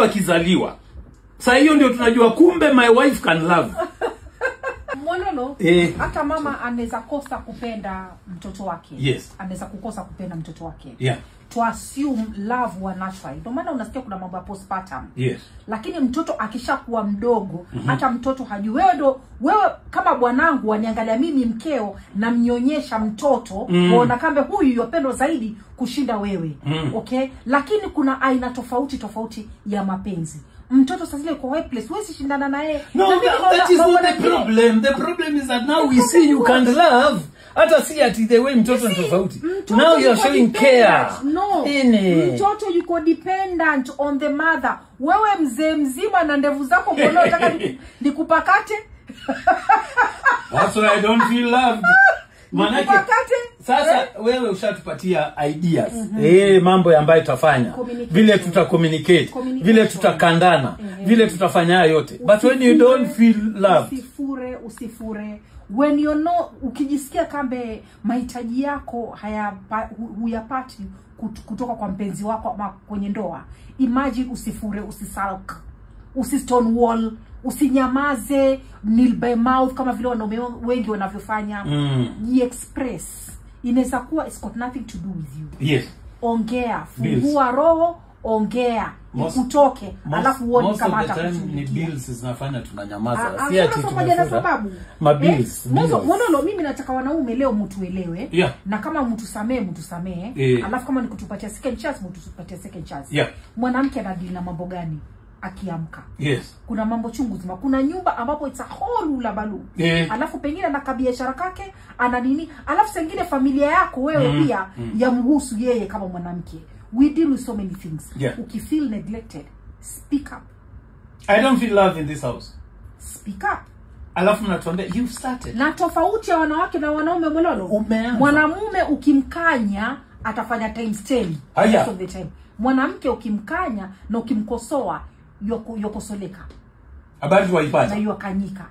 Akizaliwa saa hiyo ndio tunajua kumbe my wife can love. Mwalolo, hata mama anaweza kosa kupenda mtoto wake. Yes. Anaweza kukosa kupenda mtoto wake. Yeah. To assume love wa natural. Ndio maana unasikia kuna mambo ya postpartum. Yes. Lakini mtoto akishakuwa mdogo, hata mtoto hajui. Wewe ndo wewe kama bwanangu waniangalia mimi mkeo na mnyonyesha mtoto, waona kambe huyu yopendwa zaidi kushinda wewe. Okay? Lakini kuna aina tofauti tofauti ya mapenzi. Mtoto sasa ile kwa helpless, huwezi shindana naye. No, that is not the problem. The problem is that now we see you can love. Hata si ati the way mtoto ni tofauti. Now you are showing care. No. Mtoto yuko dependent on the mother. Wewe mzee mzima na ndevu zako mbona unataka nikupakate? That's why I don't feel loved. Manake sasa wewe ushatupatia ideas. Mambo ambayo tutafanya. Vile tuta communicate, vile tutakandana, vile tutafanya yote. But when you don't feel loved, usifure, usifure. When you know, ukijisikia kambe mahitaji yako huyapati kutoka kwa mpenzi wako ama kwenye ndoa, imagine usifure, usisulk, usistonewall, usinyamaze, nil by mouth kama vile wanaume wengi wanavyofanya. Ji-express. Inaweza kuwa it's got nothing to do with you. Yes. Ongea, fungua roho, ongea, ikutoke, alafu uone kama atakushughulikia. Ni bills zinafanya tunanyamaza. Si ati tumefanya sababu. Ma bills. Mwanzo mimi nataka wanaume leo mtuelewe. Yeah. Na kama mtusamee, mtusamee. Alafu kama nikutupatia second chance, mtupatie second chance. Yeah. Mwanamke anadili na mambo gani akiamka? Yes. Kuna mambo chungu zima. Kuna nyumba ambapo it's a whole ulabalu. Alafu pengine ana kabiashara kake, ana nini? Alafu sengine familia yako wewe pia yamhusu yeye kama mwanamke. We deal with so many things. Yeah. Ukifeel neglected, speak up. I don't feel love in this house. Speak up. Alafu mnatuambia you've started. Na tofauti ya wanawake na wanaume, Mwalolo. Mwanamume ukimkanya atafanya times 10 most of the time. Mwanamke ukimkanya na ukimkosoa yokosoleka. Habari waipata. Na yokanyika.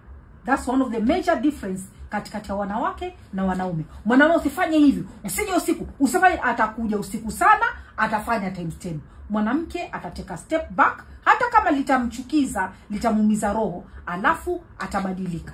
That's one of the major difference katikati ya wanawake na wanaume. Mwanaume usifanye hivi, usije usiku, usifanye, atakuja usiku sana, atafanya times 10. Mwanamke atateka step back, hata kama litamchukiza, litamuumiza roho, alafu atabadilika.